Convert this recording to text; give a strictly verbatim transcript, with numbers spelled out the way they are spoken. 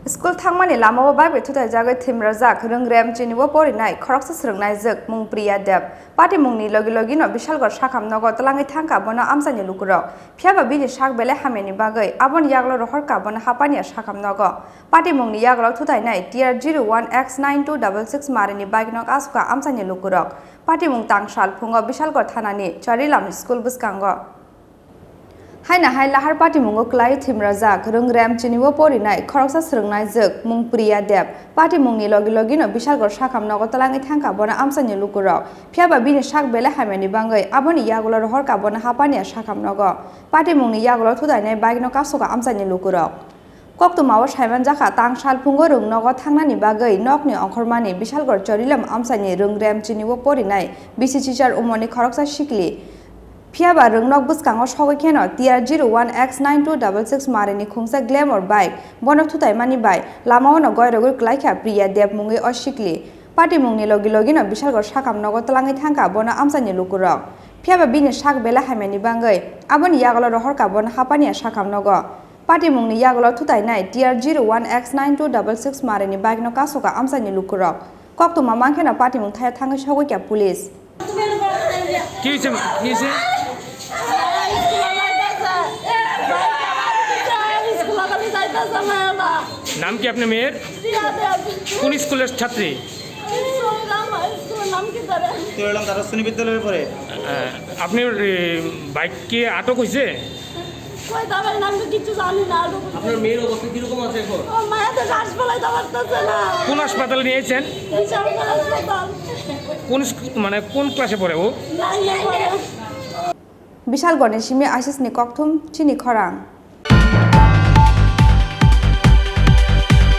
School thangmani lamao bai bai thutaijagwi thimrajak Rwngrem chini o porinai khoroksa swrwngnaijwk mung Priya Deb. Patimungni logi logino Bishalgarh sakham nogo twlangwi thangkha bono amchaini lukurok. Phiyaba bini sak belai hamyani bagwi aboni yagulo rohorkha bono hapaniya sakham nogo. Patimungni yagulo thutainai T R zero one X nine two double six marini bike nok asukha amchaini lukurok. Patimung tang sal phungo Bishalgarh thanani Charilam school bwskango. Haina hai lahar patimungo kwlai thimrajak Rwngrem chini o porinai khoroksa swrwngnaijwk mung Priya Deb. Patimungni logi logino Bishalgarh sakham nogo twlangwi thangkha bono amchaini lukurok. Phiyaba bini sak belai hamyani bagwi aboni yagulo rohorkha bono hapaniya sakham nogo. Patimungni yagulo thutainai bike no kasukha amchaini lukurok. Koktwmao saimanjakha tang salphungo rwng nogo thangnani bagwi nokni ongkhormani Bishalgarh Charilam amchaini Rwngrem chini o porinai bisi chichar umorni khoroksa sikli. Phiyaba rwngnok bwskango sogwi kheno T R zero one X nine two double six marini khungsa Glamour bike bono thutaimani bai lamaono goirogwi kwlaikha Priya Deb mungwi o sikli. Patimungni logi logino Bishalgarh sakham nogo twlangwi thangkha bono amchaini lukurok. Phiyaba bini sak belai hamyani bagwi aboni yagulo rohorkha bono hapaniya sakham nogo. Patimungni yagulo thutainai T R zero one X nine two double six marini bike no kasukha amchaini lukurok. Koktwma mankheno patimung thaya thangwi sogwikha police. কি হয়েছে? কি হয়েছে? নাম কি আপনার মেয়ের? কোন স্কুলের ছাত্রী? তুই এলাম তারা শ্রেণী বিদ্যালয়ে পড়ে। আহ, আপনি, এ, বাইক কি আটক হয়েছে? কই দাঁড়াই না, আমি তো কিচ্ছু জানি না। আপনার মেয়ের অবস্থা কিরকম আছে এখন? ও মায়ের তো শ্বাস ফেলাইতে পারতেছে না। কোন হাসপাতালে নিয়েছেন? বিশাল হাসপাতাল। কোন স্কু-, মানে কোন ক্লাসে পড়ে ও? নাইনে পড়ে। Bishalgarhni simi Asisni kokthum chini khorang.